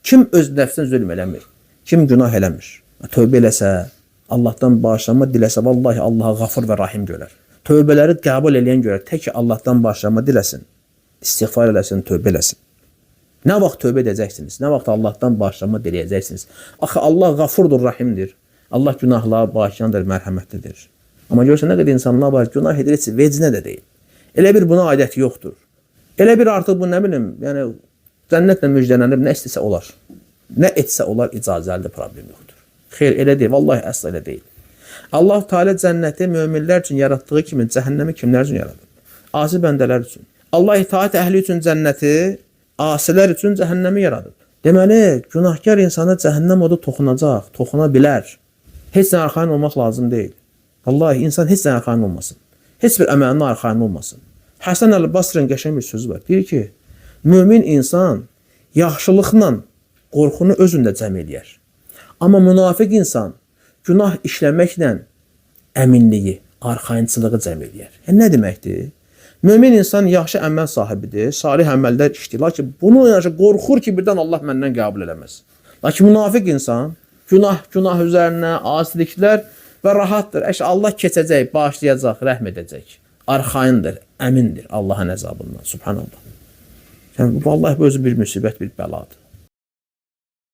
Kim öz nəfsinə zülm eləmir? Kim günah eləmir? Tövbə eləsə, Allahdan bağışlanma diləsə, vallahi Allaha qafur və rahim görər. Tövbələri qəbul eləyən görər. Tək ki Allahdan bağışlanma diləsin, istiğfar eləsin, tövbə eləsin. Nə vaxt tövbə edəcəksiniz? Nə vaxt Allahdan bağışlanma diləyəcəksiniz? Axı Allah qafurdur, rahimdir. Allah günahları bağışlayandır, mərhəmətlidir. Amma görürsən nə qədər insanlar var, günah edir, heç vecinə də deyil. Elə bir buna adəti yoxdur. Elə bir artıq bu nə bilim, yəni cənnətlə müjdələnib, nə istəsə olar. Nə etsə olar, icazəlidir, problem yoxdur. Xeyr, elə deyil. Vallahi əsla elə deyil. Allah Teala cənnəti möminlər üçün yaratdığı kimi cəhənnəmi kimlər üçün yaradıb? Asi bəndələr üçün. Allah itaat əhli üçün cənnəti, asilər üçün cəhənnəmi yaradıb. Deməli, günahkar insana cəhənnəm odu toxunacaq, toxuna bilər. Heç nə arxayın olmaq lazım deyil. Vallahi insan heç nə arxayın olmasın. Heç bir əməlinə arxayın olmasın. Həsən əl-Basrın qəşəng bir sözü var. Deyir ki, mömin insan yaxşılıqla qorxunu özündə cəm eləyər. Amma münafiq insan günah işləməklə əminliyi, arxayınçılığı cəm eləyər. Yəni nə deməkdir? Mömin insan yaxşı əməl sahibidir, salih əməllər işləyir. Lakin bunu yanaşı qorxur ki, birdən Allah məndən qəbul eləməz. Lakin münafiq insan günah, günah üzərinə, asiliklər və rahatdır. Əş Allah keçəcək, bağışlayacaq, rəhm edəcək. Arxayındır, əmindir Allahın əzabından. Subhanallah. Yəni vallahi bu özü bir müsibət, bir bəladır.